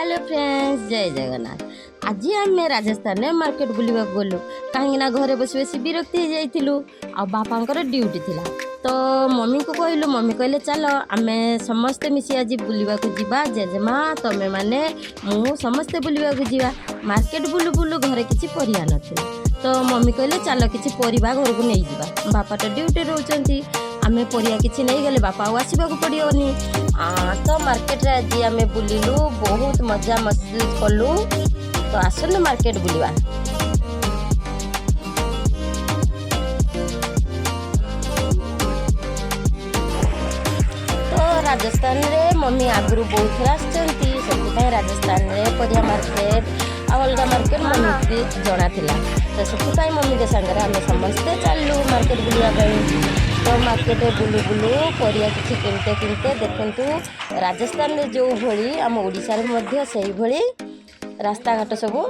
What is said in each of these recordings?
Hello friends, ଜୟ ଜଗନ୍ନାଥ। ଆଜି ଆମେ ରାଜସ୍ଥାନରେ ମାର୍କେଟ ବୁଲିବାକୁ ଗଲୁ, କାହିଁକିନା ଘରେ ବସି ବସି ବିରକ୍ତି ହେଇଯାଇଥିଲୁ ଆଉ ବାପାଙ୍କର ଡ୍ୟୁଟି ଥିଲା। ତ ମମିଙ୍କୁ କହିଲୁ, ମମି କହିଲେ, ଚାଲ ଆମେ ସମସ୍ତେ ମିଶି ଆଜି ବୁଲିବାକୁ ଯିବା। ଜେଜେମା, ତମେମାନେ, ମୁଁ ସମସ୍ତେ ବୁଲିବାକୁ ଯିବା। ମାର୍କେଟ ବୁଲୁ ବୁଲୁ ଘରେ କିଛି ପରିବା ନଥିଲା। ତ ମମି କହିଲେ, ଚାଲ କିଛି ପରିବା ଘରକୁ ନେଇଯିବା। ବାପା ତ ଡ୍ୟୁଟି ରହୁଛନ୍ତି, ଆମେ ପରିବା କିଛି ନେଇଗଲେ ବାପା ଆଉ ଆସିବାକୁ ପଡ଼ିବନି। ତ ମାର୍କେଟରେ ଆଜି ଆମେ ବୁଲିଲୁ, ବହୁତ ମଜା ମସ୍ତି କଲୁ। ତ ଆସନ୍ତୁ ମାର୍କେଟ ବୁଲିବା। ତ ରାଜସ୍ଥାନରେ ମମି ଆଗରୁ ବହୁତ ଥର ଆସିଛନ୍ତି, ସେଥିପାଇଁ ରାଜସ୍ଥାନରେ ପରିବା ମାର୍କେଟ ଆଉ ଅଲଗା ମାର୍କେଟ ମମିକି ଜଣା ଥିଲା। ତ ସେଥିପାଇଁ ମମିଙ୍କ ସାଙ୍ଗରେ ଆମେ ସମସ୍ତେ ଚାଲିଲୁ ମାର୍କେଟ ବୁଲିବା ପାଇଁ। ତ ମାର୍କେଟରେ ବୁଲୁ ବୁଲୁ ପରିବା କିଛି କିଣିତେ କିଣିତେ, ଦେଖନ୍ତୁ, ରାଜସ୍ଥାନରେ ଯେଉଁ ଭଳି ଆମ ଓଡ଼ିଶାରେ ମଧ୍ୟ ସେଇଭଳି ରାସ୍ତାଘାଟ ସବୁ।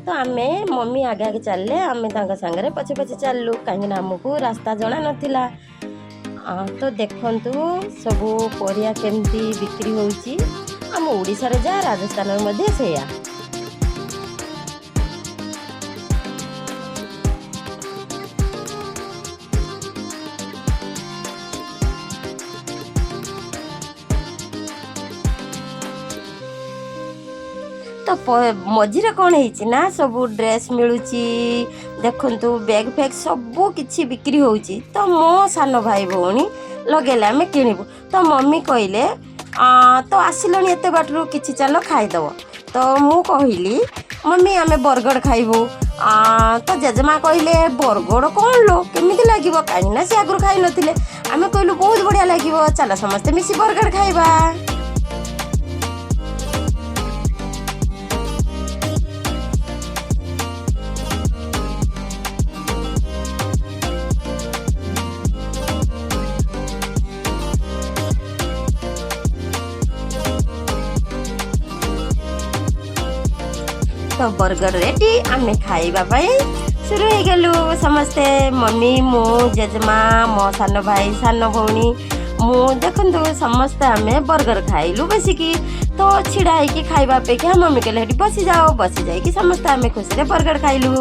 ତ ଆମେ ମମି ଆଗେ ଆଗେ ଚାଲିଲେ, ଆମେ ତାଙ୍କ ସାଙ୍ଗରେ ପଛେ ପଛେ ଚାଲିଲୁ, କାହିଁକିନା ଆମକୁ ରାସ୍ତା ଜଣା ନଥିଲା। ତ ଦେଖନ୍ତୁ, ସବୁ ପରିବା କେମିତି ବିକ୍ରି ହେଉଛି। ଆମ ଓଡ଼ିଶାରେ ଯାହା, ରାଜସ୍ଥାନରେ ମଧ୍ୟ ସେଇଆ। ତ ମଝିରେ କ'ଣ ହେଇଛି ନା, ସବୁ ଡ୍ରେସ୍ ମିଳୁଛି, ଦେଖନ୍ତୁ, ବ୍ୟାଗ୍ ଫ୍ୟାଗ୍ ସବୁ କିଛି ବିକ୍ରି ହେଉଛି। ତ ମୋ ସାନ ଭାଇ ଭଉଣୀ ଲଗେଇଲେ, ଆମେ କିଣିବୁ। ତ ମମି କହିଲେ, ତ ଆସିଲଣି ଏତେ ବାଟରୁ, କିଛି ଚାଲ ଖାଇଦେବ। ତ ମୁଁ କହିଲି, ମମି, ଆମେ ବର୍ଗର ଖାଇବୁ। ତ ଜେଜେମା କହିଲେ, ବର୍ଗର କ'ଣ ଲୋ, କେମିତି ଲାଗିବ? କାହିଁକି ନା ସେ ଆଗରୁ ଖାଇନଥିଲେ। ଆମେ କହିଲୁ, ବହୁତ ବଢ଼ିଆ ଲାଗିବ, ଚାଲ ସମସ୍ତେ ମିଶି ବର୍ଗର ଖାଇବା। ତ ବର୍ଗର ରେଡି, ଆମେ ଖାଇବା ପାଇଁ ଶୁରୁ ହେଇଗଲୁ ସମସ୍ତେ। ମମି, ମୁଁ, ଜେଜେମା, ମୋ ସାନ ଭାଇ, ସାନ ଭଉଣୀ, ମୁଁ, ଦେଖନ୍ତୁ, ସମସ୍ତେ ଆମେ ବର୍ଗର ଖାଇଲୁ ବସିକି। ତ ଛିଡ଼ା ହେଇକି ଖାଇବା ଅପେକ୍ଷା ମମି କହିଲେ, ସେଠି ବସିଯାଅ। ବସି ଯାଇକି ସମସ୍ତେ ଆମେ ଖୁସିରେ ବର୍ଗର ଖାଇଲୁ।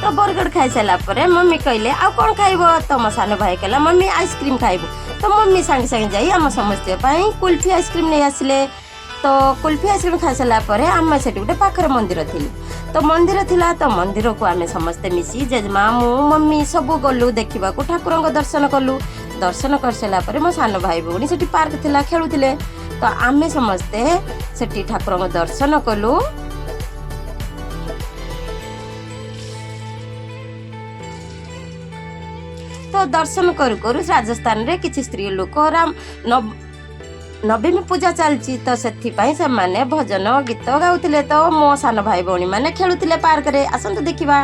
ତ ବର୍ଗର ଖାଇସାରିଲା ପରେ ମମି କହିଲେ, ଆଉ କ'ଣ ଖାଇବ? ତ ମୋ ସାନ ଭାଇ କହିଲା, ମମି, ଆଇସ୍କ୍ରିମ୍ ଖାଇବୁ। ତ ମମି ସାଙ୍ଗେ ସାଙ୍ଗେ ଯାଇ ଆମ ସମସ୍ତଙ୍କ ପାଇଁ କୁଲଫି ଆଇସ୍କ୍ରିମ୍ ନେଇ ଆସିଲେ। ତ କୁଲଫି ଆଇସ୍କ୍ରିମ୍ ଖାଇସାରିଲା ପରେ ଆମେ ସେଠି ଗୋଟେ ପାଖରେ ମନ୍ଦିର ଥିଲି, ତ ମନ୍ଦିର ଥିଲା, ତ ମନ୍ଦିରକୁ ଆମେ ସମସ୍ତେ ମିଶି, ଜେଜେମା, ମୁଁ, ମମି ସବୁ ଗଲୁ ଦେଖିବାକୁ। ଠାକୁରଙ୍କ ଦର୍ଶନ କଲୁ। ଦର୍ଶନ କରିସାରିଲା ପରେ ମୋ ସାନ ଭାଇ ଭଉଣୀ ସେଠି ପାର୍କ ଥିଲା, ଖେଳୁଥିଲେ। ତ ଆମେ ସମସ୍ତେ ସେଠି ଠାକୁରଙ୍କ ଦର୍ଶନ କଲୁ। ତ ଦର୍ଶନ କରୁ କରୁ ରାଜସ୍ଥାନରେ କିଛି ସ୍ତ୍ରୀ ଲୋକ ରାମ ନବମୀ ପୂଜା ଚାଲିଛି, ତ ସେଥିପାଇଁ ସେମାନେ ଭଜନ ଗୀତ ଗାଉଥିଲେ। ତ ମୋ ସାନ ଭାଇ ଭଉଣୀ ମାନେ ଖେଳୁଥିଲେ ପାର୍କରେ। ଆସନ୍ତୁ ଦେଖିବା।